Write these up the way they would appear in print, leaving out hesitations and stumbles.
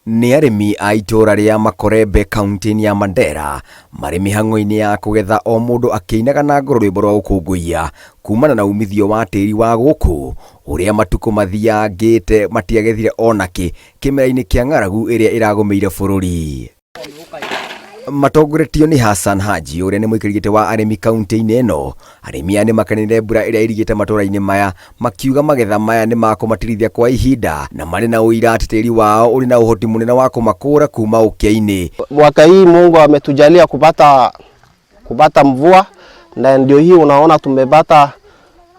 Nĩ arĩmi a itũũra rĩa Makorembe kauntĩ-inĩ ya Mandera marĩ mĩhang'o-inĩ ya kũgetha o mũndũ akĩinaga na ngoro rwĩmbo rwa gũkũngũiya kumana na umithio wa tĩri wa gũkũ ũrĩa matukũ mathiangĩte matiagethire onakĩ kĩmera-inĩ kĩa ng'aragu ĩrĩa ĩragũmĩire bũrũri. Matongoretio nĩ Hassan Haji ũrĩa nĩ mũikarĩri gĩtĩ wa arĩmi kauntĩ-inĩ ĩno, arĩmi aya nĩ makenere mbura ĩrĩa ĩrigĩte matũra-inĩ maya makiuga magetha maya nĩ makũmatirithia kwa ihinda na marĩ na ũira atĩ tĩri wao ũrĩ na ũhoti mũnene wa kũmakũra kuma ũkĩa-inĩ. Mwaka hii Mungu ametujalia kupata kupata mvua na ndio hii unaona tumepata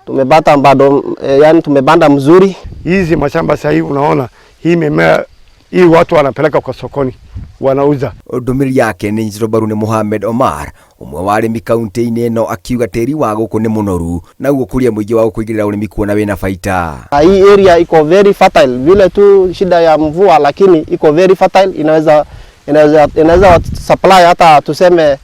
tumepata bado, yani tumepanda mzuri. Hizi mashamba sasa hivi unaona hii mimea hii watu wanapeleka kwa sokoni wanauza. Ndũmĩrĩri yake nĩ nyitĩtwo mbaru nĩ Mohamed Omar, ũmwe wa arĩmi kaunti-inĩ ĩno akiuga tĩri wa gũkũ nĩ mũnoru na ũguo kũria mũingĩ wa kũingĩrĩra ũrĩmi kuona wĩna baita. Hii area iko very fertile, vile tu shida ya mvua, lakini iko very fertile, inaweza inaweza inaweza supply hata tuseme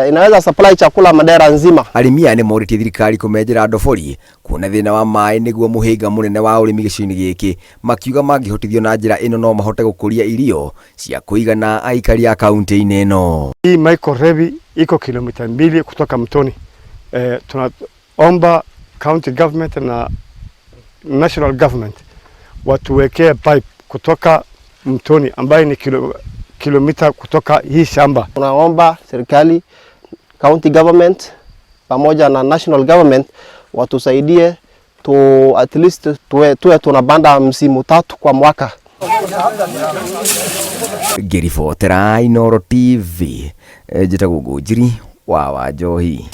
inaweza supply chakula Mandera nzima. Arĩmi aya nĩ morĩtie thirikari kũmenjera ndobori kuona thĩna wa maĩ nĩguo mũhĩnga mũnene wa ũrĩmi gĩcigo-inĩ gĩkĩ, makiuga mangĩhotithio na njĩra ĩno no mahote gũkũria irio cia kũigana aikari a kaunti-inĩ ĩno. Hii Michael Revi iko kilomita 2 kutoka mtoni. Tunaomba county government na national government watuwekee pipe kutoka mtoni ambaye ni kilomita kutoka hii shamba. Tunaomba serikali, county government pamoja na national government watusaidie tu at least tuwe tunapanda msimu 3 kwa mwaka. Ngĩribotera Inooro TV, njĩtagwo Ngũnjiri wa Wanjohi.